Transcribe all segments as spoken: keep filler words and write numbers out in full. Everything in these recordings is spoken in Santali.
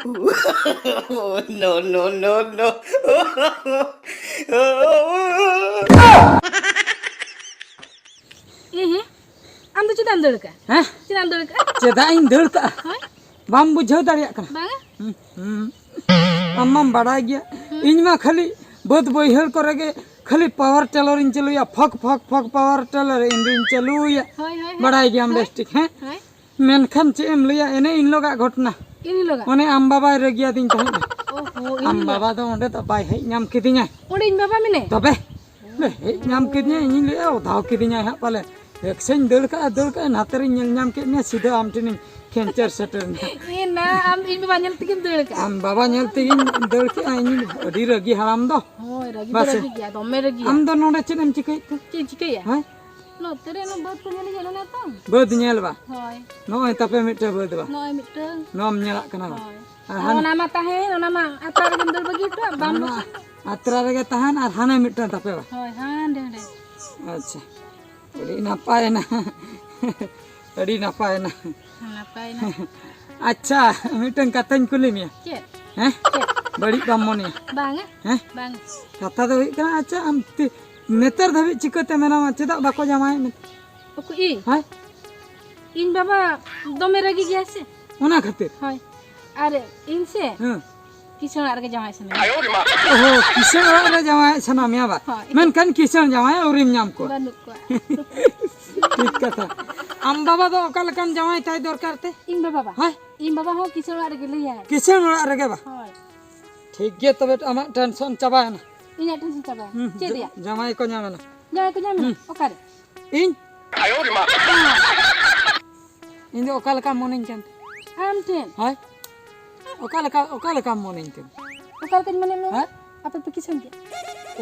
No, no, no, no. ᱤᱦᱤ, ᱟᱢ ᱫᱚ ᱪᱮᱫᱟᱜ ᱮᱢ ᱫᱟᱹᱲ ᱠᱟᱜᱼᱟ? ᱦᱮᱸ? ᱪᱮᱫᱟᱜ ᱮᱢ ᱫᱟᱹᱲ ᱠᱟᱜᱼᱟ? ᱪᱮᱫᱟᱜ ᱤᱧ ᱫᱟᱹᱲ ᱠᱟᱜᱼᱟ? ᱦᱳᱭ? ᱵᱟᱢ ᱵᱩᱡᱷᱟᱹᱣ ᱫᱟᱲᱮᱭᱟᱜ ᱠᱟᱱᱟ? ᱵᱟᱝᱟ᱾ ᱦᱩᱸ, ᱦᱩᱸ᱾ ᱟᱢ ᱢᱟᱢ ᱵᱟᱲᱟᱭ ᱜᱮᱭᱟ, ᱤᱧ ᱢᱟ ᱠᱷᱟᱹᱞᱤ ᱵᱟᱹᱫᱽ ᱵᱟᱹᱭᱦᱟᱹᱲ ᱠᱚᱨᱮ ᱜᱮ ᱠᱷᱟᱹᱞᱤ ᱯᱟᱣᱟᱨ ᱴᱮᱞᱟᱨ ᱤᱧ ᱪᱟᱹᱞᱩᱭᱟ, ᱯᱷᱚᱠ, ᱯᱷᱚᱠ, ᱯᱷᱚᱠ ᱯᱟᱣᱟᱨ ᱴᱮᱞᱟᱨ ᱤᱧ ᱫᱩᱧ ᱪᱟᱹᱞᱩᱭᱟ᱾ ᱦᱳᱭ, ᱦᱳᱭ, ᱦᱳᱭ᱾ ᱵᱟᱲᱟᱭ ᱜᱮᱭᱟᱢ ᱦᱳᱭ᱾ ᱵᱮᱥ ᱴᱷᱤᱠ, ᱦᱮᱸ? ᱦᱳᱭ᱾ ᱢᱮᱱᱠᱷᱟᱱ ᱪᱮᱫ ᱮᱢ ᱞᱟᱹᱭᱟ, ᱮᱱᱮ ᱤᱱ ᱦᱤᱞᱳᱜᱟᱜ ᱜᱷᱚᱴᱚᱱᱟ᱾ ᱤᱱ ᱦᱤᱞᱳᱜᱟᱜ? ᱚᱱᱮ ᱟᱢ ᱵᱟᱵᱟᱭ ᱨᱟᱹᱜᱤᱭᱟᱫᱤᱧ ᱛᱟᱦᱮᱸᱫ᱾ ᱳᱦᱳ, ᱤᱱ ᱚᱱᱮ ᱤᱧ ᱦᱤᱞᱳᱜ᱾ ᱵᱟᱵᱟ ᱫᱚ ᱚᱸᱰᱮ ᱫᱚ ᱵᱟᱭ ᱦᱮᱡ ᱧᱟᱢ ᱠᱤᱫᱤᱧᱟᱭ᱾ ᱚᱸᱰᱮ ᱤᱧ ᱵᱟᱵᱟ ᱢᱮᱱᱟᱭᱟ? ᱛᱚᱵᱮ? ᱞᱮ ᱦᱮᱡ ᱧᱟᱢ ᱠᱤᱫᱤᱧᱟ, ᱤᱧᱤᱧ ᱞᱟᱹᱭᱮᱫᱼᱟ, ᱚᱫᱷᱟᱣ ᱠᱤᱫᱤᱧᱟᱭ ᱦᱟᱸᱜ ᱯᱟᱞᱮ᱾ ᱮᱠᱥᱮᱧ ᱫᱟᱹᱲ ᱠᱟᱜᱼᱟ, ᱫᱟᱹᱲ ᱠᱟᱜᱼᱟ, ᱱᱟᱛᱮ ᱨᱤᱧ ᱧᱮᱞ ᱧᱟᱢ ᱠᱮᱫ ᱢᱮᱭᱟ, ᱥᱤᱫᱷᱟᱹ ᱟᱢ ᱴᱷᱮᱱᱤᱧ ᱠᱷᱮᱧᱪᱮᱨ ᱥᱮᱴᱮᱨ ᱮᱱᱟ᱾ ᱮ ᱱᱟ, ᱟᱢ ᱤᱧ ᱵᱟᱵᱟ ᱧᱮᱞ ᱛᱮᱜᱮᱢ ᱫᱟᱹᱲ ᱠᱟᱜᱼᱟ? ᱟᱢ ᱵᱟᱵᱟ ᱧᱮᱞ ᱛᱮᱜᱮᱧ ᱫᱟᱹᱲ ᱠᱮᱜᱼᱟ, ᱤᱧ ᱟᱹᱰᱤ ᱨᱟᱹᱜᱤ ᱦᱟᱲᱟᱢ ᱫᱚ᱾ ᱦᱳᱭ, ᱨᱟᱹᱜᱤ ᱫᱚ ᱵᱟᱥᱮ᱾ ᱨᱟᱹᱜᱤ ᱜᱮᱭᱟ, ᱫᱚᱢᱮ ᱨᱟᱹᱜᱤᱭᱟ᱾ ᱟᱢ ᱫᱚ ᱱᱚᱰᱮ ᱪᱮᱫ ᱮᱢ ᱪᱤᱠᱟᱹᱭᱮᱫ ᱛᱮ? ᱪᱮᱫ ᱤᱧ ᱪᱤᱠᱟᱹᱭᱟ? ᱦᱮᱸ? ᱱᱚᱛᱮ ᱨᱮ ᱚᱱᱟ ᱵᱟᱹᱫᱽ ᱠᱚ ᱧᱮᱞ ᱤᱧ ᱦᱮᱡ ᱞᱮᱱᱟ ᱛᱚ᱾ ᱵᱟᱹᱫᱽ ᱧᱮᱞ ᱵᱟ? ᱦᱳᱭ᱾ ᱱᱚᱜᱼᱚᱭ ᱛᱟᱯᱮ ᱢᱤᱫᱴᱮᱱ ᱵᱟᱹᱫᱽ ᱵᱟ? ᱱᱚᱜᱼᱚᱭ ᱢᱤᱫᱴᱟᱝ᱾ ᱱᱚᱣᱟᱢ ᱧᱮᱞᱟᱜ ᱠᱟᱱᱟ ᱵᱟ? ᱦᱳᱭ᱾ ᱟᱨ ᱟᱨ ᱦᱟᱱ- ᱚᱱᱟ ᱢᱟ ᱛᱟᱦᱮᱸ, ᱚᱱᱟ ᱢᱟ ᱟᱛᱨᱟ ᱨᱮᱜᱮᱢ ᱫᱟᱹᱲ ᱵᱟᱹᱜᱤ ᱦᱚᱴᱚᱣᱟᱜ, ᱵᱟᱢ ᱚᱱᱟ ᱞᱚᱥᱚᱫ᱾ ᱟᱛᱨᱟ ᱨᱮᱜᱮ ᱛᱟᱦᱮᱱ ᱟᱨ ᱦᱟᱱᱮ ᱢᱤᱫᱴᱟᱝ ᱛᱟᱯᱮ ᱵᱟ? ᱦᱳᱭ, ᱦᱟᱸᱰᱮ, ᱦᱟᱸᱰᱮ᱾ ᱟᱪᱪᱷᱟ, ᱟᱹᱰᱤ ᱱᱟᱯᱟᱭᱮᱱᱟ᱾ ᱟᱹᱰᱤ ᱱᱟᱯᱟᱭᱮᱱᱟ᱾ ᱱᱟᱯᱟᱭᱮᱱᱟ᱾ ᱟᱪᱪᱷᱟ, ᱢᱤᱫᱴᱟᱝ ᱠᱟᱛᱷᱟᱧ ᱠᱩᱞᱤ ᱢᱮᱭᱟ᱾ ᱪᱮᱫ? ᱦᱮᱸ? ᱪᱮᱫ? ᱵᱟᱹᱲᱤᱡ ᱵᱟᱢ ᱢᱚᱱᱮᱭᱟ? ᱵᱟᱝᱟ᱾ ᱦᱮᱸ? ᱵᱟᱝᱟ᱾ ᱠᱟᱛᱷᱟ ᱫᱚ ᱦᱩᱭᱩᱜ ᱠᱟᱱᱟ, ᱟᱪᱪᱷᱟ, ᱟᱢ ᱛᱤ-, ᱱᱮᱛᱟᱨ ᱫᱷᱟᱹᱵᱤᱡ ᱪᱤᱠᱟᱹᱛᱮ ᱢᱮᱱᱟᱢᱟ? ᱪᱮᱫᱟᱜ ᱵᱟᱠᱚ ᱡᱟᱶᱟᱭᱮᱫ ᱢᱮ? ᱚᱠᱚᱭ, ᱤᱧ? ᱦᱮᱸ? ᱤᱧ ᱵᱟᱵᱟ ᱫᱚᱢᱮ ᱨᱟᱹᱜᱤ ᱜᱮᱭᱟᱭ ᱥᱮ᱾ ᱚᱱᱟ ᱠᱷᱟᱹᱛᱤᱨ? ᱦᱳᱭ᱾ ᱟᱨ ᱤᱧ ᱥᱮ ᱦᱮᱸ᱾ ᱠᱤᱥᱟᱹᱬ ᱚᱲᱟᱜ ᱨᱮᱜᱮ ᱡᱟᱶᱟᱭ ᱥᱟᱱᱟᱧᱟ᱾ ᱚᱦᱚ, ᱠᱤᱥᱟᱹᱬ ᱚᱲᱟᱜ ᱨᱮ ᱡᱟᱶᱟᱭ ᱥᱟᱱᱟ ᱢᱮᱭᱟ ᱵᱟ? ᱦᱳᱭ᱾ ᱢᱮᱱᱠᱷᱟᱱ ᱠᱤᱥᱟᱹᱬ ᱡᱟᱶᱟᱭ ᱟᱹᱣᱨᱤᱢ ᱧᱟᱢ ᱠᱚᱣᱟ᱾ ᱵᱟᱹᱱᱩᱜ ᱠᱚᱣᱟ᱾ ᱴᱷᱤᱠ ᱠᱟᱛᱷᱟ᱾ ᱟᱢ ᱵᱟᱵᱟ ᱫᱚ ᱚᱠᱟ ᱞᱮᱠᱟᱱ ᱡᱟᱶᱟᱭ ᱛᱟᱭ ᱫᱚᱨᱠᱟᱨ ᱛᱮ? ᱤᱧ ᱵᱟᱵᱟ ᱵᱟ? ᱦᱳᱭ᱾ ᱤᱧ ᱵᱟᱵᱟ ᱦᱚᱸ ᱠᱤᱥᱟᱹᱬ ᱚᱲᱟᱜ ᱨᱮᱜᱮ ᱞᱟᱹᱭᱟᱭ᱾ ᱠᱤᱥᱟᱹᱬ ᱚᱲᱟᱜ ᱨᱮᱜᱮ ᱵᱟ? ᱦᱳᱭ᱾ ᱴᱷᱤᱠ ᱜᱮᱭᱟ, ᱛᱚᱵᱮ ᱟᱢᱟᱜ ᱴᱮᱱᱥᱚᱱ ᱪᱟᱵᱟᱭᱮᱱᱟ᱾ ᱤᱧᱟᱹᱜ ᱴᱮᱱᱥᱚᱱ ᱪᱟᱵᱟᱭᱮᱱᱟ? ᱦᱩᱸ, ᱪᱮᱫ ᱡᱟ-, ᱨᱮᱭᱟᱜ? ᱡᱟᱶᱟᱭ ᱠᱚ ᱧᱟᱢ ᱮᱱᱟ᱾ ᱡᱟᱶᱟᱭ ᱠᱚ ᱧᱟᱢ ᱮᱱᱟ? ᱦᱩᱸ᱾ ᱚᱠᱟᱨᱮ? ᱤᱧ? ᱤᱧ ᱫᱚ ᱚᱠᱟ ᱞᱮᱠᱟᱢ ᱢᱚᱱᱮᱧ ᱠᱟᱱ ᱛᱮ? ᱟᱢ ᱴᱷᱮᱱ᱾ ᱦᱳᱭ? ᱚᱠᱟ ᱞᱮᱠᱟ, ᱚᱠᱟ ᱞᱮᱠᱟᱢ ᱢᱚᱱᱮᱧ ᱠᱟᱱ? ᱚᱠᱟ ᱞᱮᱠᱟᱧ ᱢᱚᱱᱮ ᱢᱮᱭᱟ? ᱦᱮᱸ? ᱟᱯᱮ ᱯᱮ ᱠᱤᱥᱟᱹᱬ ᱜᱮᱭᱟ᱾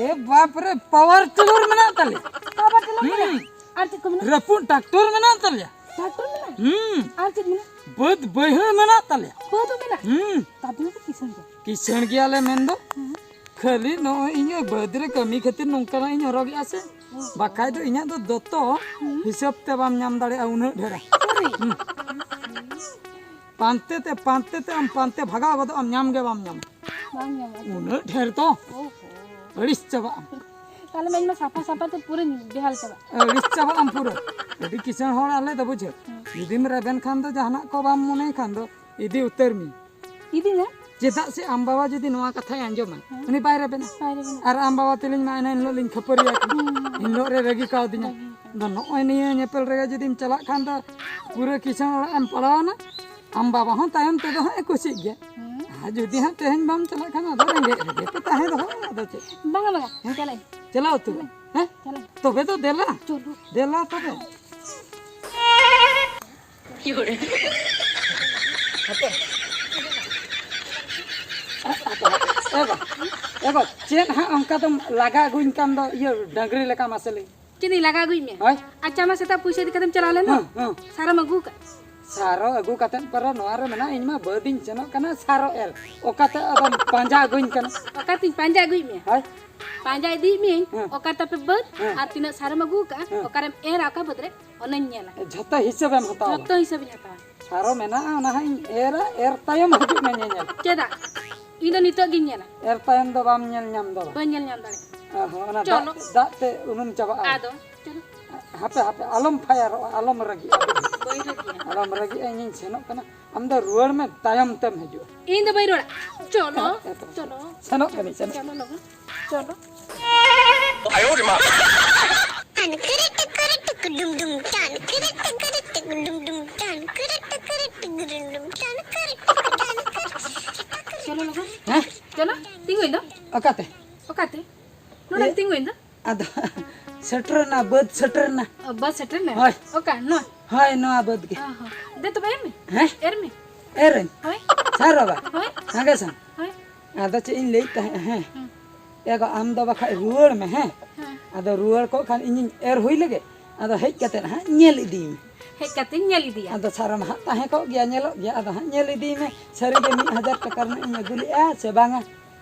ᱮ ᱵᱟᱯ ᱨᱮ, ᱯᱟᱣᱟᱨ ᱴᱤᱞᱟᱨ ᱢᱮᱱᱟᱜ ᱛᱟᱞᱮᱭᱟ᱾ ᱯᱟᱣᱟᱨ ᱴᱤᱞᱟᱨ ᱢᱮᱱᱟᱜᱼᱟ? ᱦᱩᱸ᱾ ᱟᱨ ᱪᱮᱫ ᱠᱚ ᱢᱮᱱᱟᱜᱼᱟ? ᱨᱟᱹᱯᱩᱫ ᱴᱨᱟᱠᱴᱚᱨ ᱢᱮᱱᱟᱜ ᱛᱟᱞᱮᱭᱟ᱾ ᱴᱨᱟᱠᱴᱚᱨ ᱢᱮᱱᱟᱜᱼᱟ? ᱦᱩᱸ᱾ ᱟᱨ ᱪᱮᱫ ᱢᱮᱱᱟᱜᱼᱟ? ᱵᱟᱹᱫᱽ ᱵᱟᱹᱭᱦᱟᱹᱲ ᱢᱮᱱᱟᱜ ᱛᱟᱞᱮᱭᱟ᱾ ᱵᱟᱹᱫᱽ ᱦᱚᱸ ᱢᱮᱱᱟᱜᱼᱟ? ᱦᱩᱸ᱾ ᱛᱟᱵᱚ ᱯᱮ ᱠᱤᱥᱟᱹᱬ ᱜᱮᱭᱟ᱾ ᱠᱤᱥᱟᱹᱬ ᱜᱮᱭᱟᱞᱮ ᱢᱮᱱᱫᱚ᱾ ᱦᱩᱸ᱾ ᱠᱷᱟᱹᱞᱤ ᱱᱚᱜᱼᱚᱭ ᱤᱧ ᱵᱟᱹᱫᱽ ᱨᱮ ᱠᱟᱹᱢᱤ ᱠᱷᱟᱹᱛᱤᱨ ᱱᱚᱝᱠᱟᱱᱟᱜ ᱤᱧ ᱦᱚᱨᱚᱜᱮᱜᱼᱟ ᱥᱮ᱾ ᱚ᱾ ᱵᱟᱠᱷᱟᱡ ᱫᱚ ᱤᱧᱟᱹᱜ ᱫᱚ ᱫᱚᱛᱚ ᱦᱩᱸ᱾ ᱦᱤᱥᱟᱹᱵ ᱛᱮ ᱵᱟᱢ ᱧᱟᱢ ᱫᱟᱲᱮᱭᱟᱜᱼᱟ ᱩᱱᱟᱹᱜ ᱰᱷᱮᱨᱟ᱾ ᱥᱟᱹᱨᱤ? ᱦᱩᱸ᱾ ᱯᱟᱱᱛᱮ ᱛᱮ, ᱯᱟᱱᱛᱮ ᱛᱮ ᱟᱢ ᱯᱟᱱᱛᱮ ᱵᱷᱟᱜᱟᱣ ᱜᱚᱫᱚᱜ ᱟᱢ, ᱧᱟᱢ ᱜᱮ ᱵᱟᱢ ᱧᱟᱢᱟ᱾ ᱵᱟᱝ ᱧᱟᱢᱚᱜᱼᱟ᱾ ᱩᱱᱟᱹᱜ ᱰᱷᱮᱨ ᱫᱚ᱾ ᱳᱦᱳ᱾ ᱟᱹᱲᱤᱥ ᱪᱟᱵᱟᱜ ᱟᱢ᱾ ᱛᱟᱦᱞᱮ ᱢᱟ ᱤᱧ ᱢᱟ ᱥᱟᱯᱷᱟ ᱥᱟᱯᱷᱟ ᱛᱮ ᱯᱩᱨᱟᱹᱧ ᱵᱮᱦᱟᱞ ᱪᱟᱵᱟᱜ᱾ ᱟᱹᱲᱤᱥ ᱪᱟᱵᱟᱜ ᱟᱢ ᱯᱩᱨᱟᱹ᱾ ᱟᱹᱰᱤ ᱠᱤᱥᱟᱹᱬ ᱦᱚᱲ ᱟᱞᱮ ᱫᱚ, ᱵᱩᱡᱷᱟᱹᱣ᱾ ᱦᱩᱸ᱾ ᱡᱩᱫᱤᱢ ᱨᱮᱵᱮᱱ ᱠᱷᱟᱱ ᱫᱚ, ᱡᱟᱦᱟᱱᱟᱜ ᱠᱚ ᱵᱟᱢ ᱢᱚᱱᱮᱭ ᱠᱷᱟᱱ ᱫᱚ, ᱤᱫᱤ ᱩᱛᱟᱹᱨ ᱢᱮ᱾ ᱤᱫᱤᱧᱟ? ᱪᱮᱫᱟᱜ ᱥᱮ ᱟᱢ ᱵᱟᱵᱟ ᱡᱩᱫᱤ ᱱᱚᱣᱟ ᱠᱟᱛᱷᱟᱭ ᱟᱸᱡᱚᱢᱟ, ᱦᱮᱸ᱾ ᱩᱱᱤ ᱵᱟᱭ ᱨᱮᱵᱮᱱᱟ᱾ ᱵᱟᱭ ᱨᱮᱵᱮᱱᱟ᱾ ᱟᱨ ᱟᱢ ᱵᱟᱵᱟ ᱛᱮᱞᱤᱧ ᱢᱟ ᱮᱱ ᱦᱤᱞᱳᱜ ᱞᱤᱧ ᱠᱷᱟᱹᱯᱟᱹᱨᱤᱭᱟ ᱠᱤᱱᱟ᱾ ᱦᱩᱸ᱾ ᱮᱱ ᱦᱤᱞᱳᱜ ᱨᱮ ᱨᱟᱹᱜᱤ ᱠᱟᱣᱫᱤᱧᱟ᱾ ᱨᱟᱹᱜᱤ ᱠᱟᱱᱟ᱾ ᱟᱫᱚ ᱱᱚᱜᱼᱚᱭ ᱱᱤᱭᱟᱹ ᱧᱮᱯᱮᱞ ᱨᱮᱜᱮ ᱡᱩᱫᱤᱢ ᱪᱟᱞᱟᱜ ᱠᱷᱟᱱ ᱫᱚ ᱯᱩᱨᱟᱹ ᱠᱤᱥᱟᱹᱬ ᱚᱲᱟᱜ ᱮᱢ ᱯᱟᱲᱟᱣᱱᱟ᱾ ᱟᱢ ᱵᱟᱵᱟ ᱦᱚᱸ ᱛᱟᱭᱚᱢ ᱛᱮᱫᱚ ᱦᱟᱸᱜ ᱮ ᱠᱩᱥᱤᱜ ᱜᱮᱭᱟ᱾ ᱦᱩᱸ᱾ ᱟᱨ ᱡᱩᱫᱤ ᱦᱟᱸᱜ ᱛᱮᱦᱮᱧ ᱵᱟᱢ ᱪᱟᱞᱟᱜ ᱠᱷᱟᱱ ᱟᱫᱚ ᱨᱮᱸᱜᱮᱡ ᱨᱮᱜᱮ ᱯᱮ ᱛᱟᱦᱮᱸ ᱫᱚᱦᱚᱜᱼᱟ, ᱟᱫᱚ ᱪᱮᱫ? ᱵᱟᱝᱟ, ᱵᱟᱝᱟ, ᱦᱮᱸ? ᱪᱟᱞᱟᱜ ᱟᱹᱧ᱾ ᱪᱟᱞᱟᱣ ᱩᱛᱟᱹᱨ᱾ ᱦᱮᱸ? ᱪᱟᱞᱟᱜ ᱟᱹᱧ᱾ ᱛᱚᱵᱮ ᱫᱚ ᱫᱮᱞᱟ᱾ ᱪᱚᱞᱚ᱾ ᱫᱮᱞᱟ ᱛᱚᱵᱮ᱾ ᱦᱟᱯᱮ᱾ ᱮ ᱵᱟ, ᱮ ᱵᱟ, ᱪᱮᱫ ᱦᱟᱸᱜ ᱚᱱᱠᱟ ᱫᱚᱢ ᱞᱟᱜᱟ ᱟᱹᱜᱩᱧ ᱠᱟᱱ ᱫᱚ, ᱤᱭᱟᱹ, ᱰᱟᱝᱨᱤ ᱞᱮᱠᱟ, ᱢᱟᱥᱮ ᱞᱟᱹᱭ? ᱪᱮᱫ ᱤᱧ ᱞᱟᱜᱟ ᱟᱹᱜᱩᱭᱮᱫ ᱢᱮᱭᱟ? ᱦᱳᱭ᱾ ᱟᱪᱪᱷᱟ, ᱢᱟ ᱥᱮᱛᱟᱜ ᱯᱩᱭᱥᱟᱹ ᱤᱫᱤ ᱠᱟᱛᱮᱢ ᱪᱟᱞᱟᱣ ᱞᱮᱱ ᱫᱚ? ᱦᱮᱸ, ᱦᱮᱸ᱾ ᱥᱟᱨᱮᱢ ᱟᱹᱜᱩ ᱠᱟᱜ? ᱥᱟᱨᱚ ᱟᱹᱜᱩ ᱠᱟᱛᱮᱫ ᱯᱚᱨᱮ ᱱᱚᱣᱟ ᱨᱮ ᱢᱮᱱᱟᱜᱼᱟ, ᱤᱧ ᱢᱟ ᱵᱟᱹᱫᱤᱧ ᱥᱮᱱᱚᱜ ᱠᱟᱱᱟ, ᱥᱟᱨᱚ ᱮᱨ᱾ ᱚᱠᱟᱛᱮ ᱟᱫᱚᱢ ᱯᱟᱸᱡᱟ ᱟᱹᱜᱩᱧ ᱠᱟᱱᱟ? ᱚᱠᱟᱛᱤᱧ ᱯᱟᱸᱡᱟ ᱟᱹᱜᱩᱭᱮᱫ ᱢᱮᱭᱟ? ᱦᱳᱭ᱾ ᱯᱟᱸᱡᱟ ᱤᱫᱤᱭᱮᱫ ᱢᱤᱭᱟᱹᱧ, ᱦᱮᱸ᱾ ᱚᱠᱟ ᱛᱟᱯᱮ ᱵᱟᱹᱫᱽ? ᱦᱮᱸ᱾ ᱟᱨ ᱛᱤᱱᱟᱹᱜ ᱥᱟᱨᱮᱢ ᱟᱹᱜᱩ ᱠᱟᱜᱼᱟ? ᱦᱮᱸ᱾ ᱚᱠᱟᱨᱮᱢ ᱮᱨᱟ, ᱚᱠᱟ ᱵᱟᱹᱫᱽ ᱨᱮ? ᱚᱱᱟᱧ ᱧᱮᱞᱟ᱾ ᱡᱷᱚᱛᱚ ᱦᱤᱥᱟᱹᱵᱮᱢ ᱦᱟᱛᱟᱣᱟ? ᱡᱷᱚᱛᱚ ᱦᱤᱥᱟᱹᱵᱤᱧ ᱦᱟᱛᱟᱣᱟ᱾ ᱥᱟᱨᱚ ᱢᱮᱱᱟᱜᱼᱟ, ᱚᱱᱟ ᱦᱟᱸᱜ ᱤᱧ ᱮᱨᱟ, ᱮᱨ ᱛᱟᱭᱚᱢ ᱦᱤᱡᱩᱜ ᱢᱮ ᱧᱮᱧᱮᱞ᱾ ᱪᱮᱫᱟᱜ? ᱤᱧ ᱫᱚ ᱱᱤᱛᱚᱜ ᱜᱤᱧ ᱧᱮᱞᱟ᱾ ᱮᱨ ᱛᱟᱭᱚᱢ ᱫᱚ ᱵᱟᱢ ᱧᱮᱞ ᱧᱟᱢ ᱫᱚ᱾ ᱵᱟᱹᱧ ᱧᱮᱞ ᱧᱟᱢ ᱫᱟᱲᱮᱭᱟᱜᱼᱟ᱾ ᱚ ᱦᱚᱸ, ᱚᱱᱟ ᱪᱚᱞᱚ᱾ ᱫᱟᱜ, ᱫᱟᱜ ᱛᱮ ᱩᱱᱩᱢ ᱪᱟᱵᱟᱜᱼᱟ᱾ ᱟᱫᱚ, ᱪᱚᱞᱚ᱾ ᱦᱟᱯᱮ, ᱦᱟᱯᱮ, ᱟᱞᱚᱢ ᱯᱷᱟᱭᱟᱨᱚᱜᱼᱟ, ᱟᱞᱚᱢ ᱨᱟᱹᱜᱤᱜᱼᱟ᱾ ᱵᱟᱹᱧ ᱨᱟᱹᱜᱤᱜᱼᱟ᱾ ᱟᱞᱚᱢ ᱨᱟᱹᱜᱤᱜᱼᱟ, ᱤᱧᱤᱧ ᱥᱮᱱᱚᱜ ᱠᱟᱱᱟ᱾ ᱟᱢ ᱫᱚ ᱨᱩᱣᱟᱹᱲ ᱢᱮ, ᱛᱟᱭᱚᱢ ᱛᱮᱢ ᱦᱤᱡᱩᱜᱼᱟ᱾ ᱤᱧ ᱫᱚ ᱵᱟᱹᱧ ᱨᱩᱣᱟᱹᱲᱟ᱾ ᱪᱚᱞᱚ, ᱦᱮᱸ, ᱦᱮᱸ, ᱪᱚᱞᱚ᱾ ᱥᱮᱱᱚᱜ ᱠᱟᱹᱱᱟᱹᱧ, ᱥᱮᱱᱚᱜ᱾ ᱪᱚᱞᱚ ᱞᱚᱜᱚᱱ, ᱪᱚᱞᱚ᱾ ᱪᱚᱞᱚ ᱞᱚᱜᱚᱱ᱾ ᱦᱮᱸ? ᱪᱚᱞᱚ, ᱛᱤᱸᱜᱩᱭ ᱫᱚ᱾ ᱚᱠᱟᱛᱮ? ᱚᱠᱟᱛᱮ? ᱱᱚᱰᱮᱢ ᱮ? ᱛᱤᱸᱜᱩᱭ ᱫᱚ᱾ ᱟᱫᱚ ᱥᱮᱴᱮᱨᱮᱱᱟ, ᱵᱟᱹᱫᱽ ᱥᱮᱴᱮᱨᱮᱱᱟ᱾ ᱚ, ᱵᱟᱹᱫᱽ ᱥᱮᱴᱮᱨᱮᱱᱟ? ᱦᱳᱭ᱾ ᱚᱠᱟ? ᱱᱚᱣᱟ? ᱦᱳᱭ, ᱱᱚᱣᱟ ᱵᱟᱹᱫᱽ ᱜᱮ᱾ ᱚ ᱦᱚᱸ᱾ ᱫᱮ ᱛᱚᱵᱮ ᱮᱨ ᱢᱮ᱾ ᱦᱮᱸ? ᱮᱨ ᱢᱮ᱾ ᱮᱨᱟᱹᱧ? ᱦᱳᱭ᱾ ᱥᱟᱨ ᱵᱟᱵᱟ? ᱦᱳᱭ᱾ ᱥᱟᱸᱜᱮ ᱥᱟᱝ? ᱦᱳᱭ᱾ ᱟᱫᱚ ᱪᱮᱫ ᱤᱧ ᱞᱟᱹᱭᱮᱫ ᱛᱟᱦᱮᱸᱫ, ᱦᱮᱸ? ᱦᱩᱸ᱾ ᱮ ᱜᱚ, ᱟᱢ ᱫᱚ ᱵᱟᱠᱷᱟᱡ ᱨᱩᱣᱟᱹᱲ ᱢᱮ, ᱦᱮᱸ? ᱦᱮᱸ᱾ ᱟᱫᱚ ᱨᱩᱣᱟᱹᱲ ᱠᱚᱜ ᱠᱷᱟᱱ ᱤᱧᱤᱧ ᱮᱨ ᱦᱩᱭ ᱞᱮᱜᱮ, ᱟᱫᱚ ᱦᱮᱡ ᱠᱟᱛᱮᱫ ᱦᱟᱸᱜ ᱧᱮᱞ ᱤᱫᱤᱭ ᱢᱮ᱾ ᱦᱮᱡ ᱠᱟᱛᱮᱧ ᱧᱮᱞ ᱤᱫᱤᱭᱟ᱾ ᱟᱫᱚ ᱥᱟᱨᱚᱢ ᱦᱟᱸᱜ ᱛᱟᱦᱮᱸ ᱠᱚᱜ ᱜᱮᱭᱟ, ᱧᱮᱞᱚᱜ ᱜᱮᱭᱟ, ᱟᱫᱚ ᱦᱟᱸᱜ ᱧᱮᱞ ᱤᱫᱤᱭ ᱢᱮ, ᱥᱟᱹᱨᱤᱜᱮ ᱢᱤᱫ ᱦᱟᱡᱟᱨ ᱴᱟᱠᱟ ᱨᱮᱱᱟᱜ ᱤᱧ ᱟᱹᱜᱩ ᱞᱮᱜᱼᱟ ᱥᱮ ᱵᱟᱝᱟ᱾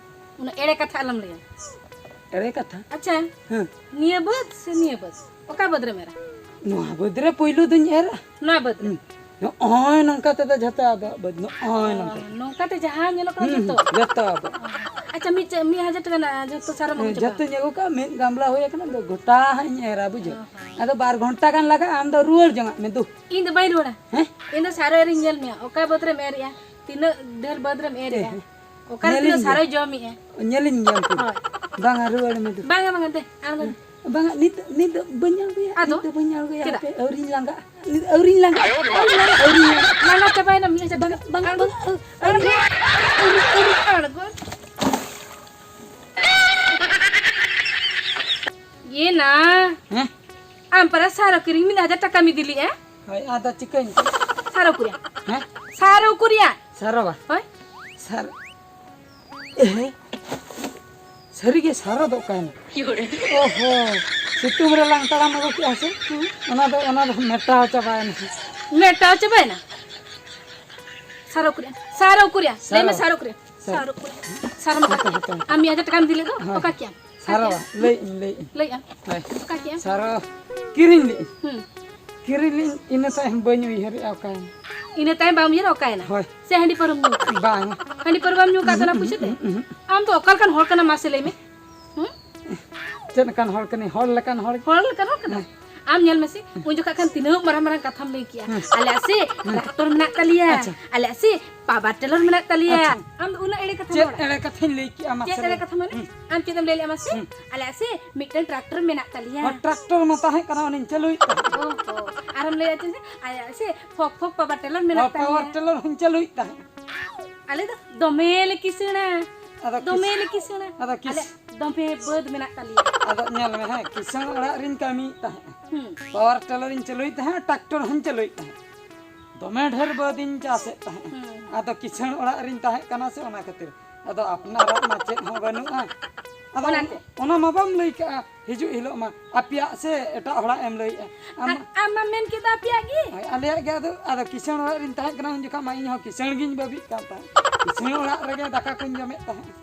ᱩᱱᱟᱹᱜ ᱮᱲᱮ ᱠᱟᱛᱷᱟ ᱟᱞᱚᱢ ᱞᱟᱹᱭᱟ᱾ ᱮᱲᱮ ᱠᱟᱛᱷᱟ? ᱟᱪᱪᱷᱟ, ᱦᱮᱸ᱾ ᱱᱤᱭᱟᱹ ᱵᱟᱹᱫᱽ ᱥᱮ ᱱᱤᱭᱟᱹ ᱵᱟᱹᱫᱽ? ᱚᱠᱟ ᱵᱟᱹᱫᱽ ᱨᱮᱢ ᱮᱨᱟ? ᱱᱚᱣᱟ ᱵᱟᱹᱫᱽ ᱨᱮ ᱯᱩᱭᱞᱩ ᱫᱩᱧ ᱮᱨᱟ᱾ ᱱᱚᱣᱟ ᱵᱟᱹᱫᱽ ᱨᱮ? ᱦᱩᱸ᱾ ᱱᱚᱜᱼᱚᱭ ᱱᱚᱝᱠᱟ ᱛᱮᱫᱚ ᱡᱷᱚᱛᱚ ᱟᱵᱚᱣᱟᱜ ᱵᱟᱹᱫᱽ, ᱱᱚᱜᱼᱚᱭ ᱱᱚᱝᱠᱟ᱾ ᱱᱚᱝᱠᱟ ᱛᱮ ᱡᱟᱦᱟᱸ ᱧᱮᱞᱚᱜ ᱠᱟᱱᱟ ᱦᱩᱸ, ᱡᱷᱚᱛᱚ? ᱡᱷᱚᱛᱚ ᱟᱵᱚ᱾ ᱟᱪᱪᱷᱟ, ᱢᱤᱫ ᱪᱮᱫ, ᱢᱤᱫ ᱦᱟᱡᱟᱨ ᱴᱟᱠᱟ ᱨᱮᱱᱟᱜ ᱡᱷᱚᱛᱚ ᱥᱟᱨᱚᱢ ᱟᱹᱜᱩ ᱦᱮᱸ, ᱪᱟᱵᱟ? ᱡᱷᱚᱛᱚᱧ ᱟᱹᱜᱩ ᱠᱟᱜᱼᱟ, ᱢᱤᱫ ᱜᱟᱢᱞᱟ ᱦᱩᱭ ᱟᱠᱟᱱᱟ, ᱟᱫᱚ ᱜᱚᱴᱟ ᱦᱟᱸᱜ ᱤᱧ ᱮᱨᱟ, ᱵᱩᱡᱷᱟᱹᱣ᱾ ᱚ, ᱦᱚᱸ᱾ ᱟᱫᱚ ᱵᱟᱨ ᱜᱷᱚᱱᱴᱟ ᱜᱟᱱ ᱞᱟᱜᱟᱜᱼᱟ, ᱟᱢ ᱫᱚ ᱨᱩᱣᱟᱹᱲ ᱡᱚᱝᱟᱜ ᱢᱮ ᱫᱩ᱾ ᱤᱧ ᱫᱚ ᱵᱟᱹᱧ ᱨᱩᱣᱟᱹᱲᱟ᱾ ᱦᱮᱸ? ᱤᱧ ᱫᱚ ᱥᱟᱨᱚ ᱮᱨᱤᱧ ᱧᱮᱞ ᱢᱮᱭᱟ, ᱚᱠᱟ ᱵᱟᱹᱫᱽ ᱨᱮᱢ ᱮᱨᱮᱜᱼᱟ, ᱛᱤᱱᱟᱹᱜ ᱰᱷᱮᱨ ᱵᱟᱹᱫᱽ ᱨᱮᱢ ᱮᱨᱮᱜᱼᱟ᱾ ᱦᱮᱸ᱾ ᱚᱠᱟᱨᱮ ᱛᱤᱱᱟᱹᱜ ᱧᱮᱞᱤᱧ ᱥᱟᱨᱚᱭ ᱧᱮᱞ᱾ ᱡᱚᱢᱮᱜᱼᱟ? ᱧᱮᱞᱤᱧ ᱧᱮᱞ ᱠᱮᱫᱟ᱾ ᱦᱳᱭ᱾ ᱵᱟᱝᱟ, ᱨᱩᱣᱟᱹᱲ ᱢᱮ ᱫᱩ᱾ ᱵᱟᱝᱟ, ᱵᱟᱝᱟ, ᱫᱮ, ᱟᱬᱜᱚᱱ᱾ ᱵᱟᱝᱟ, ᱱᱤᱛ, ᱱᱤᱛ ᱫᱚ ᱵᱟᱹᱧ ᱟᱬᱜᱚᱭᱟ, ᱟᱫᱚ? ᱱᱤᱛ ᱫᱚ ᱵᱟᱹᱧ ᱟᱬᱜᱚᱭᱟ, ᱪᱮᱫᱟᱜ? ᱦᱟᱯᱮ, ᱟᱹᱣᱨᱤᱧ ᱞᱟᱸᱜᱟᱜᱼᱟ, ᱱᱤᱛ ᱟᱹᱣᱨᱤᱧ ᱞᱟᱸᱜᱟᱜᱼᱟ, ᱟᱹᱣᱨᱤᱧ ᱞᱟᱸᱜᱟᱜᱼᱟ, ᱟᱹᱣᱨᱤᱧ ᱞᱟᱸᱜᱟᱜᱼᱟ᱾ ᱞᱟᱸᱜᱟ ᱪᱟᱵᱟᱭᱮᱱᱟ, ᱢᱤᱫ ᱦᱟᱡᱟᱨ ᱵᱟᱝᱟ, ᱴᱟᱠᱟ᱾ ᱵᱟᱝᱟ, ᱟᱬᱜᱚᱱ᱾ ᱵᱟᱝᱟ, ᱟᱹᱣᱨᱤ, ᱟᱹᱣᱨᱤ, ᱟᱹᱣᱨᱤ, ᱟᱹᱣᱨᱤ᱾ ᱟᱬᱜᱚᱱ᱾ ᱤᱭᱮ ᱱᱟ᱾ ᱦᱮᱸ? ᱟᱢ ᱯᱟᱨᱟ ᱥᱟᱨᱚ ᱠᱤᱨᱤᱧ ᱢᱤᱫ ᱦᱟᱡᱟᱨ ᱴᱟᱠᱟᱢ ᱤᱫᱤ ᱞᱮᱜᱼᱟ᱾ ᱦᱳᱭ, ᱟᱫᱚ ᱪᱤᱠᱟᱹᱧ? ᱥᱟᱨᱚ ᱩᱠᱩᱨᱤᱭᱟ? ᱦᱮᱸ? ᱥᱟᱨᱚ ᱩᱠᱩᱨᱤᱭᱟ? ᱥᱟᱨᱚ ᱵᱟ? ᱦᱳᱭ᱾ ᱥᱟᱨ-, ᱮᱦᱮ, ᱥᱟᱹᱨᱤᱜᱮ ᱥᱟᱨᱚ ᱫᱚ ᱚᱠᱟᱭᱮᱱᱟ? ᱳᱦᱳ, ᱥᱤᱛᱩᱝ ᱨᱮ ᱞᱟᱝ ᱛᱟᱲᱟᱢ ᱟᱹᱜᱩ ᱠᱮᱜᱼᱟ ᱥᱮ? ᱦᱩᱸ᱾ ᱚᱱᱟ ᱫᱚ, ᱚᱱᱟ ᱫᱚ ᱢᱮᱴᱟᱣ ᱪᱟᱵᱟᱭᱮᱱᱟ᱾ ᱢᱮᱴᱟᱣ ᱪᱟᱵᱟᱭᱮᱱᱟ? ᱥᱟᱨᱚ ᱩᱠᱩᱨᱤᱭᱟ? ᱥᱟᱨᱚ ᱩᱠᱩᱨᱤᱭᱟ? ᱞᱟᱹᱭ ᱢᱮ, ᱥᱟᱨᱚ᱾ ᱥᱟᱨᱚ ᱩᱠᱩᱨᱤᱭᱟ? ᱥᱟᱨᱚ᱾ ᱥᱟᱨᱚᱢ ᱦᱟᱛᱟᱣ ᱠᱮᱜᱼᱟ? ᱦᱟᱛᱟᱣ, ᱦᱟᱛᱟᱣ᱾ ᱟᱢ ᱢᱤᱫ ᱦᱟᱡᱟᱨ ᱴᱟᱠᱟᱢ ᱤᱫᱤ ᱞᱮᱫ ᱫᱚ, ᱦᱳᱭ᱾ ᱚᱠᱟ ᱠᱮᱜᱼᱟᱢ? ᱥᱟᱨᱚ, ᱞᱟᱹᱭᱮᱜᱼᱟᱹᱧ, ᱞᱟᱹᱭᱮᱜᱼᱟᱹᱧ᱾ ᱞᱟᱹᱭᱮᱜᱼᱟᱢ? ᱦᱳᱭ᱾ ᱚᱠᱟ ᱠᱮᱜᱼᱟᱢ? ᱥᱟᱨᱚ ᱠᱤᱨᱤᱧ ᱞᱮᱜᱼᱟᱹᱧ᱾ ᱦᱩᱸ᱾ ᱠᱤᱨᱤᱧ ᱞᱮᱜᱼᱟᱹᱧ, ᱤᱱᱟᱹ ᱛᱟᱭᱚᱢ ᱵᱟᱹᱧ ᱩᱭᱦᱟᱹᱨᱮᱜᱼᱟ ᱚᱠᱟᱭᱮᱱᱟ᱾ ᱤᱱᱟᱹ ᱛᱟᱭᱚᱢ ᱵᱟᱢ ᱩᱭᱦᱟᱹᱨᱟ ᱚᱠᱟᱭᱮᱱᱟ? ᱦᱳᱭ᱾ ᱥᱮ ᱦᱟᱺᱰᱤ ᱯᱟᱹᱣᱨᱟᱹᱢ ᱧᱩ ᱠᱟᱜᱼᱟ? ᱵᱟᱝ᱾ ᱦᱟᱺᱰᱤ ᱯᱟᱹᱣᱨᱟᱹ ᱵᱟᱢ ᱧᱩ ᱠᱟᱜ ᱛᱮ ᱚᱱᱟ ᱯᱩᱭᱥᱟᱹ ᱛᱮ? ᱩᱸᱦᱩᱸ, ᱩᱸᱦᱩᱸ᱾ ᱟᱢ ᱫᱚ ᱚᱠᱟ ᱞᱮᱠᱟᱱ ᱦᱚᱲ ᱠᱟᱱᱟᱢ ᱢᱟᱥᱮ ᱞᱟᱹᱭ ᱢᱮ? ᱦᱩᱸ? ᱪᱮᱫ ᱞᱮᱠᱟᱱ ᱦᱚᱲ ᱠᱟᱹᱱᱟᱹᱧ? ᱦᱚᱲ ᱞᱮᱠᱟᱱ ᱦᱚᱲ᱾ ᱦᱚᱲ ᱞᱮᱠᱟᱱ ᱦᱚᱲ ᱠᱟᱱᱟᱢ? ᱦᱮᱸ᱾ ᱟᱢ ᱧᱮᱞ ᱢᱮᱥᱮ, ᱩᱱ ᱡᱚᱠᱷᱟᱡ ᱠᱷᱟᱱ ᱛᱤᱱᱟᱹᱜ ᱢᱟᱨᱟᱝ ᱢᱟᱨᱟᱝ ᱠᱟᱛᱷᱟᱢ ᱞᱟᱹᱭ ᱠᱮᱜᱼᱟ᱾ ᱦᱮᱸ᱾ ᱟᱞᱮᱭᱟᱜ ᱥᱮ ᱦᱮᱸ᱾ ᱴᱨᱟᱠᱴᱚᱨ ᱢᱮᱱᱟᱜ ᱛᱟᱞᱮᱭᱟ, ᱟᱪᱪᱷᱟ᱾ ᱟᱞᱮᱭᱟᱜ ᱥᱮ ᱯᱟᱣᱟᱨ ᱴᱤᱞᱟᱨ ᱢᱮᱱᱟᱜ ᱛᱟᱞᱮᱭᱟ᱾ ᱟᱪᱪᱷᱟ᱾ ᱟᱢ ᱫᱚ ᱩᱱᱟᱹᱜ ᱮᱲᱮ ᱠᱟᱛᱷᱟᱢ ᱪᱮᱫ ᱨᱚᱲᱟ᱾ ᱮᱲᱮ ᱠᱟᱛᱷᱟᱧ ᱞᱟᱹᱭ ᱠᱮᱜᱼᱟ ᱢᱟᱥᱮ ᱪᱮᱫ ᱞᱟᱹᱭ ᱮᱲᱮ ᱢᱮ? ᱠᱟᱛᱷᱟ ᱢᱟᱱᱮ? ᱦᱩᱸ᱾ ᱟᱢ ᱪᱮᱫ ᱮᱢ ᱞᱟᱹᱭ ᱞᱮᱜᱼᱟ ᱢᱟᱥᱮ? ᱦᱩᱸ᱾ ᱟᱞᱮᱭᱟᱜ ᱥᱮ ᱢᱤᱫᱴᱮᱱ ᱴᱨᱟᱠᱴᱚᱨ ᱢᱮᱱᱟᱜ ᱛᱟᱞᱮᱭᱟ᱾ ᱦᱚᱸ, ᱴᱨᱟᱠᱴᱚᱨ ᱢᱟ ᱛᱟᱦᱮᱸ ᱠᱟᱱᱟ, ᱚᱱᱮᱧ ᱪᱟᱹᱞᱩᱭᱮᱫ ᱛᱟᱦᱮᱸᱫ᱾ ᱚ, ᱚ᱾ ᱟᱨᱮᱢ ᱞᱟᱹᱭᱟ ᱪᱮᱫ? ᱟᱞᱮᱭᱟᱜ ᱥᱮ ᱯᱷᱚᱠ ᱯᱷᱚᱠ ᱯᱟᱣᱟᱨ ᱴᱤᱞᱟᱨ ᱢᱮᱱᱟᱜ ᱦᱚᱸ, ᱯᱟᱣᱟᱨ ᱛᱟᱞᱮᱭᱟ᱾ ᱴᱤᱞᱟᱨ ᱦᱚᱸᱧ ᱪᱟᱹᱞᱩᱭᱮᱫ ᱛᱟᱦᱮᱸᱫ᱾ ᱟᱞᱮ ᱫᱚ ᱫᱚᱢᱮ ᱞᱮ ᱠᱤᱥᱟᱹᱬᱟ᱾ ᱟᱫᱚ ᱫᱚᱢᱮ ᱠᱤᱥ-, ᱞᱮ ᱠᱤᱥᱟᱹᱬᱟ᱾ ᱟᱫᱚ ᱠᱤᱥ-, ᱟᱞᱮ ᱫᱚᱢᱮ ᱵᱟᱹᱫᱽ ᱢᱮᱱᱟᱜ ᱛᱟᱞᱮᱭᱟ᱾ ᱟᱫᱚ ᱧᱮᱞ ᱢᱮ, ᱦᱮᱸ, ᱠᱤᱥᱟᱹᱬ ᱚᱲᱟᱜ ᱨᱤᱧ ᱠᱟᱹᱢᱤᱭᱮᱫ ᱛᱟᱦᱮᱸᱫ᱾ ᱦᱩᱸ᱾ ᱯᱟᱣᱟᱨ ᱴᱤᱞᱟᱨᱤᱧ ᱪᱟᱹᱞᱩᱭᱮᱫ ᱛᱟᱦᱮᱸᱫ, ᱴᱨᱟᱠᱴᱚᱨ ᱦᱚᱸᱧ ᱪᱟᱹᱞᱩᱭᱮᱫ ᱛᱟᱦᱮᱸᱫ᱾ ᱫᱚᱢᱮ ᱰᱷᱮᱨ ᱵᱟᱹᱫᱤᱧ ᱪᱟᱥᱮᱫ ᱛᱟᱦᱮᱸᱫ᱾ ᱦᱩᱸ᱾ ᱟᱫᱚ ᱠᱤᱥᱟᱹᱬ ᱚᱲᱟᱜ ᱨᱤᱧ ᱛᱟᱦᱮᱸ ᱠᱟᱱᱟ ᱥᱮ, ᱚᱱᱟ ᱠᱷᱟᱹᱛᱤᱨ᱾ ᱟᱫᱚ ᱟᱯᱱᱟᱨᱟᱜ ᱢᱟ ᱪᱮᱫ ᱦᱚᱸ ᱵᱟᱹᱱᱩᱜᱼᱟ᱾ ᱟᱫᱚ ᱚᱱᱟᱛᱮ? ᱚᱱᱟ ᱢᱟ ᱵᱟᱢ ᱞᱟᱹᱭ ᱠᱟᱜᱼᱟ, ᱦᱤᱡᱩᱜ ᱦᱤᱞᱳᱜ ᱢᱟ ᱟᱯᱮᱭᱟᱜ ᱥᱮ ᱮᱴᱟᱜ ᱦᱚᱲᱟᱜ ᱮᱢ ᱞᱟᱹᱭᱮᱜᱼᱟ᱾ ᱟᱢ ᱟᱨ ᱟᱢ ᱢᱟᱢ ᱢᱮᱱ ᱠᱮᱫ ᱫᱚ ᱟᱯᱮᱭᱟᱜ ᱜᱮ᱾ ᱦᱳᱭ, ᱟᱞᱮᱭᱟᱜ ᱜᱮ᱾ ᱟᱫᱚ, ᱟᱫᱚ ᱠᱤᱥᱟᱹᱬ ᱚᱲᱟᱜ ᱨᱤᱧ ᱛᱟᱦᱮᱸ ᱠᱟᱱᱟ, ᱩᱱ ᱡᱚᱠᱷᱟᱡ ᱢᱟ ᱤᱧ ᱦᱚᱸ ᱠᱤᱥᱟᱹᱬ ᱜᱤᱧ ᱵᱟᱹᱵᱤᱜ ᱠᱟᱱ ᱛᱟᱦᱮᱸᱫ᱾ ᱠᱤᱥᱟᱹᱬ ᱚᱲᱟᱜ ᱨᱮᱜᱮ ᱫᱟᱠᱟ ᱠᱚᱧ ᱡᱚᱢᱮᱫ ᱛᱟᱦᱮᱸᱫ᱾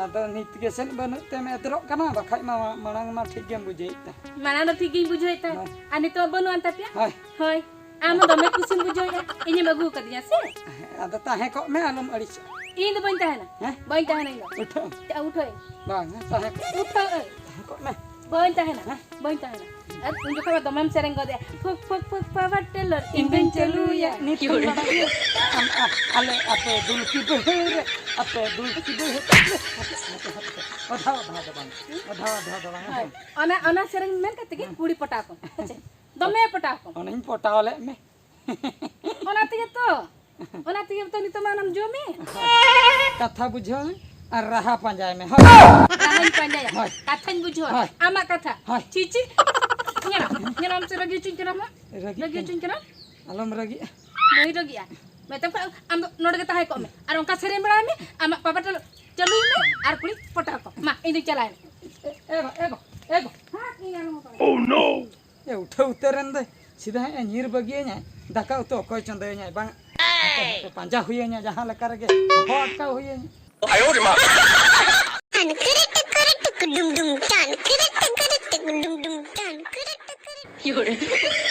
ᱟᱫᱚ ᱱᱤᱛ ᱜᱮ ᱥᱮᱫ ᱵᱟᱹᱱᱩᱜ ᱛᱮᱢ ᱮᱫᱽᱨᱚᱜ ᱠᱟᱱᱟ, ᱵᱟᱠᱷᱟᱡ ᱢᱟ ᱢᱟᱲᱟᱝ ᱢᱟ ᱴᱷᱤᱠ ᱜᱮᱢ ᱵᱩᱡᱷᱟᱹᱣᱮᱫ ᱛᱟᱦᱮᱸᱫ᱾ ᱢᱟᱲᱟᱝ ᱫᱚ ᱴᱷᱤᱠ ᱜᱤᱧ ᱵᱩᱡᱷᱟᱹᱣᱮᱫ ᱛᱟᱦᱮᱸᱫ᱾ ᱦᱳᱭ᱾ ᱟᱨ ᱱᱤᱛᱚᱜ ᱵᱟᱹᱱᱩᱜ ᱟᱱ ᱛᱟᱯᱮᱭᱟ? ᱦᱳᱭ᱾ ᱦᱳᱭ᱾ ᱟᱢ ᱫᱚᱢᱮ ᱠᱩᱥᱤᱢ ᱵᱩᱡᱷᱟᱹᱣᱮᱫᱼᱟ, ᱤᱧᱮᱢ ᱟᱹᱜᱩ ᱟᱠᱟᱫᱤᱧᱟ ᱥᱮ? ᱦᱮᱸ, ᱟᱫᱚ ᱛᱟᱦᱮᱸ ᱠᱚᱜ ᱢᱮ, ᱟᱞᱚᱢ ᱟᱹᱲᱤᱥᱚᱜᱼᱟ᱾ ᱤᱧ ᱫᱚ ᱵᱟᱹᱧ ᱛᱟᱦᱮᱱᱟ᱾ ᱦᱮᱸ? ᱵᱟᱹᱧ ᱛᱟᱦᱮᱱᱟ ᱤᱧ ᱫᱚ᱾ ᱩᱴᱷᱟᱹᱜ ᱟᱢ? ᱪᱮᱫ ᱩᱴᱷᱟᱹᱜ ᱟᱹᱧ? ᱵᱟᱝ, ᱦᱮᱸ, ᱛᱟᱦᱮᱸ ᱠᱚᱜ ᱢᱮ᱾ ᱩᱴᱷᱟᱹᱜ ᱟᱹᱧ᱾ ᱛᱟᱦᱮᱸ ᱠᱚᱜ ᱢᱮ᱾ ᱵᱟᱹᱧ ᱛᱟᱦᱮᱱᱟ᱾ ᱦᱮᱸ? ᱵᱟᱹᱧ ᱛᱟᱦᱮᱱᱟ᱾ ᱟᱨ ᱩᱱ ᱡᱚᱠᱷᱚᱱ ᱢᱟ ᱫᱚᱢᱮᱢ ᱥᱮᱨᱮᱧ ᱜᱚᱫᱮᱜᱼᱟ, "ᱯᱷᱩᱠ, ᱯᱷᱩᱠ, ᱯᱷᱩᱠ, power ᱴᱤᱞᱟᱨ, ᱤᱧ ᱫᱩᱧ ᱪᱟᱹᱞᱩᱭᱟ, ᱱᱤᱛ ᱠᱷᱚᱱ ᱢᱟᱲᱟᱝ ᱤᱭᱟᱹ᱾ ᱟᱢ, ᱟ, ᱟᱞᱮ ᱟᱯᱮ ᱫᱩᱞᱠᱤ ᱵᱟᱹᱭᱦᱟᱹᱲ ᱨᱮ, ᱟᱯᱮ ᱫᱩᱞᱠᱤ ᱵᱟᱹᱭᱦᱟᱹᱲ ᱨᱮ, ᱦᱟᱯᱮ, ᱦᱟᱯᱮ, ᱦᱟᱯᱮ, ᱦᱟᱯᱮ᱾ ᱚᱫᱷᱟᱣ, ᱚᱫᱷᱟᱣ ᱫᱚ ᱵᱟᱝ, ᱚᱫᱷᱟᱣ, ᱚᱫᱷᱟᱣ ᱫᱚ ᱵᱟᱝ, ᱦᱳᱭ᱾ ᱦᱮᱸ᱾ ᱚᱱᱟ, ᱚᱱᱟ ᱥᱮᱨᱮᱧ ᱢᱮᱱ ᱠᱟᱛᱮ ᱜᱮ ᱦᱮᱸ᱾ ᱠᱩᱲᱤ ᱯᱚᱴᱟᱣ ᱠᱚᱢ, ᱦᱮᱸ ᱪᱮ? ᱫᱚᱢᱮ ᱯᱚᱴᱟᱣ ᱠᱚᱢ᱾ ᱚᱱᱟᱧ ᱯᱚᱴᱟᱣ ᱞᱮᱫ ᱢᱮ᱾ ᱚᱱᱟ ᱛᱮᱜᱮ ᱛᱚ, ᱚᱱᱟ ᱛᱮᱜᱮ ᱛᱚ ᱱᱤᱛᱚᱜ ᱢᱟ ᱚᱱᱟᱢ ᱡᱚᱢᱮ᱾ ᱠᱟᱛᱷᱟ ᱵᱩᱡᱷᱟᱹᱣ ᱢᱮ ᱟᱨ ᱨᱟᱦᱟ ᱯᱟᱸᱡᱟᱭ ᱢᱮ᱾ ᱦᱳᱭ᱾ ᱨᱟᱦᱟᱧ ᱯᱟᱸᱡᱟᱭᱟ, ᱦᱳᱭ᱾ ᱠᱟᱛᱷᱟᱧ ᱵᱩᱡᱷᱟᱹᱣᱟ, ᱦᱳᱭ᱾ ᱟᱢᱟᱜ ᱠᱟᱛᱷᱟ᱾ ᱦᱳᱭ᱾ ᱪᱤᱪᱤ, ᱧᱮᱞᱟᱢ, ᱧᱮᱞᱟᱢ ᱥᱮ ᱨᱟᱹᱜᱤ ᱦᱚᱪᱚᱧ ᱠᱟᱱᱟᱢ ᱦᱟᱸᱜ? ᱨᱟᱹᱜᱤᱜ ᱨᱟᱹᱜᱤ ᱦᱚᱪᱚᱧ ᱠᱟᱱᱟᱢ? ᱟᱞᱚᱢ ᱨᱟᱹᱜᱤᱜᱼᱟ᱾ ᱵᱟᱹᱧ ᱨᱟᱹᱜᱤᱜᱼᱟ᱾ ᱢᱮᱛᱟᱢ ᱠᱷᱟᱱ ᱟᱢ ᱫᱚ ᱱᱚᱰᱮ ᱜᱮ ᱛᱟᱦᱮᱸ ᱠᱚᱜ ᱢᱮ᱾ ᱟᱨ ᱚᱱᱠᱟ ᱥᱮᱨᱮᱧ ᱵᱟᱲᱟᱭ ᱢᱮ, ᱟᱢᱟᱜ ᱯᱟᱯᱟ ᱴᱟᱞ ᱪᱟᱹᱞᱩᱭ ᱢᱮ ᱟᱨ ᱠᱩᱲᱤ ᱯᱚᱴᱟᱣ ᱠᱚ᱾ ᱢᱟ, ᱤᱧ ᱫᱚᱧ ᱪᱟᱞᱟᱣᱮᱱᱟ᱾ ᱮ, ᱮ ᱵᱟ, ᱮ ᱵᱟ, ᱮ ᱵᱟ᱾ ᱦᱟᱸ, ᱤᱧ ᱟᱞᱚᱢ ᱦᱟᱛᱟᱣᱟ᱾ Oh no! ᱮ, ᱩᱴᱷᱟᱹᱣ ᱩᱛᱟᱹᱨᱮᱱ ᱫᱚᱭ᱾ ᱥᱤᱫᱷᱟᱹ ᱦᱮᱸ ᱮ ᱧᱤᱨ ᱵᱟᱹᱜᱤᱭᱟᱹᱧᱟᱭ, ᱫᱟᱠᱟ ᱩᱛᱩ ᱚᱠᱚᱭ ᱪᱚᱸᱫᱟᱭᱟᱹᱧᱟᱭ ᱵᱟᱝ, ᱦᱟᱯᱮ, ᱦᱟᱯᱮ, ᱯᱟᱸᱡᱟ ᱦᱩᱭᱟᱹᱧᱟ ᱡᱟᱦᱟᱸ ᱞᱮᱠᱟ ᱨᱮᱜᱮ, ᱦᱚᱦᱚ ᱟᱴᱠᱟᱣ ᱦᱩᱭᱟᱹᱧᱟ᱾ ᱴᱟᱱ ᱠᱤᱨᱤ ᱴᱤᱠᱤᱨᱤ ᱴᱤᱠ ᱰᱩᱢ ᱰᱩᱢ, ᱴᱟᱱ ᱠᱤᱨᱤ ᱴᱤᱠᱤᱨᱤ ᱴᱤᱠ ᱰᱩᱢ ᱰᱩᱢ, ᱴᱟᱱ ᱠᱤᱨᱤ ᱴᱤᱠᱤᱨᱤ᱾